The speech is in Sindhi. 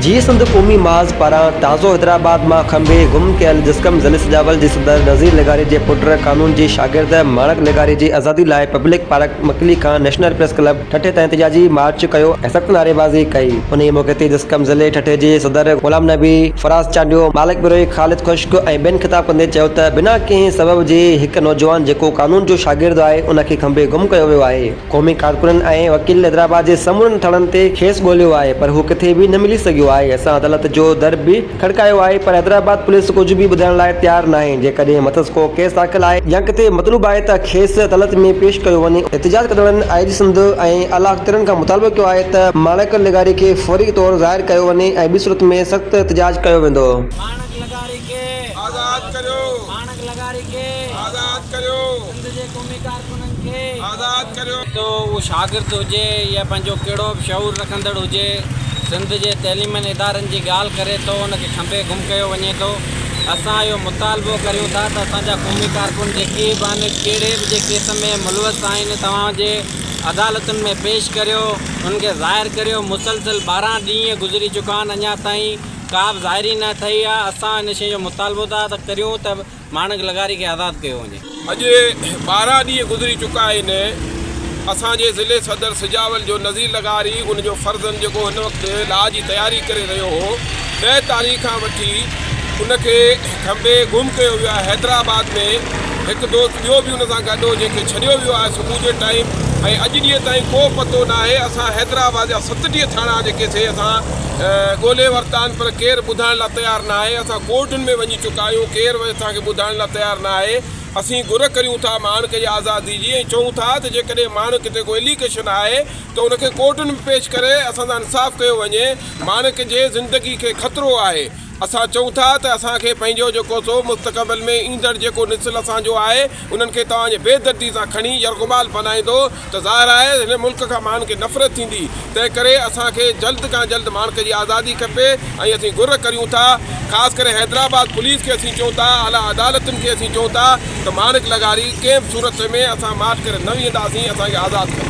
جيئي سنڌ قومي محاذ پاران تازو حيدرآباد مان کنڀي گم ڪيل جسقم ضلعي سجاول جي صدر نذير لغاري جي پٽ قانون جي شاگرد ماڻڪ لغاري جي آزادي لاء پبلڪ پارڪ مڪلي کان نيشنل پريس ڪلب ٺٽي تائين احتجاجي مارچ ڪيو ۽ سخت نعريبازي ڪئي. انهيء موقعي تي جسقم ضلعي ٺٽي جي صدر غلام نبي، فراز چانڊيو، مالڪ بروهي، خالد خشڪ ۽ ٻين خطاب ڪندي چيو ته بنا ڪنهن سبب جي هڪ نوجوان جيڪو قانون جو شاگرد آهي ان کي کنڀي گم ڪيو ويو آهي. قومي ڪارڪنن ۽ وڪيلن حيدرآباد جي سمورن ٿاڻن تي کيس ڳوليو آهي پر هو ڪٿي به نه ملي سگهيو آهي، اسان عدالت جو در به کڙڪايو آهي پر حيدرآباد پوليس ڪجهه به ٻڌائڻ لاء تيار ناهي، جيڪڏهن مٿس ڪو ڪيس داخل آهي يا ڪٿي مطلوب آهي ته کيس عدالت ۾ پيش ڪيو وڃي. احتجاج ڪندڙن آء جي سنڌ ۽ اعليٰ اختيارين کان مطالبو ڪيو آهي ته ماڻڪ لغاري کي فوري طور ظاهر ڪيو وڃي ۽ ٻي صورت ۾ سخت احتجاج ڪيو ويندو. ماڻڪ لغاري کي آزاد ڪريو. ماڻڪ لغاري کي آزاد ڪريو. سنڌ جي قومي ڪارڪنن کي. آزاد ڪريو. ته اهو شاگرد هجي يا پنهنجو ڪهڙو به شعور رکندڙ هجي سنڌ جي تعليمن ادارن جي ڳالهه ڪري ٿو ان کي کنڀي گم ڪيو وڃي ٿو اسان اهو مطالبو ڪريون ٿا ته اسان جا قومي ڪارڪن جيڪي به آهن ڪهڙي به جي ڪيس ۾ ملوث آهن توهان جي عدالتن ۾ پيش ڪريو انهن کي ظاهر ڪريو مسلسل 12 ڏينهن گذري چڪا آهن اڃا تائين ڪا به ظاهري نه ٿئي آهي اسان ان شيء جو مطالبو ٿا ته ڪريون ته ماڻڪ لغاري کي آزاد ڪيو وڃي. اڄ 12 ڏينهن گذري چڪا آهن اسان جي ضلعي صدر سجاول جو نذير لغاري ان جو فرزند جيڪو هن وقت لا جي تياري ڪري رهيو هو 10 تاريخ کان وٺي ان کي کنڀي گم ڪيو ويو آهي حيدرآباد ۾ هڪ دوست ٻيو به ان سان گڏ هو جنهن کي ڇڏيو ويو آهي صبح جي ٽائيم ۽ اڄ ڏينهن تائين ڪو پتو ناهي اسان حيدرآباد جا 37 ٿاڻا جيڪي سي اسان ڳولي ورتا آهن پر ڪير ٻڌائڻ لاء تيار ناهي اسان ڪورٽن ۾ وڃي چڪا آهيون ڪير به اسان کي ٻڌائڻ لاء تيار ناهي اسين گهر ڪريون ٿا ماڻڪ جي آزادي جي ۽ چئون ٿا ته جيڪڏهن ماڻڪ تي ڪو اليگيشن آهي ته ان کي ڪورٽن ۾ پيش ڪري اسان سان انصاف ڪيو وڃي ماڻڪ جي زندگي کي خطرو آهي اسان چئون ٿا ته اسان کي پنهنجو جيڪو سو مستقبل ۾ ايندڙ جيڪو نسل اسان جو آهي انهن کي توهان جي بي دردي سان کڻي يرغمال بنائيندو ته ظاهر آهي هن ملڪ کان ماڻهن کي نفرت ٿيندي تنهن ڪري اسان کي جلد کان جلد ماڻڪ جي آزادي کپي ۽ اسين گهر ڪريون ٿا خاص ڪري حيدرآباد پوليس کي اسين چئون ٿا اعليٰ عدالتن کي اسين چئون ٿا ته ماڻڪ لغاري ڪنهن به صورت ۾ اسان ماٺ ڪري نه ويهنداسين اسان کي آزاد کپي.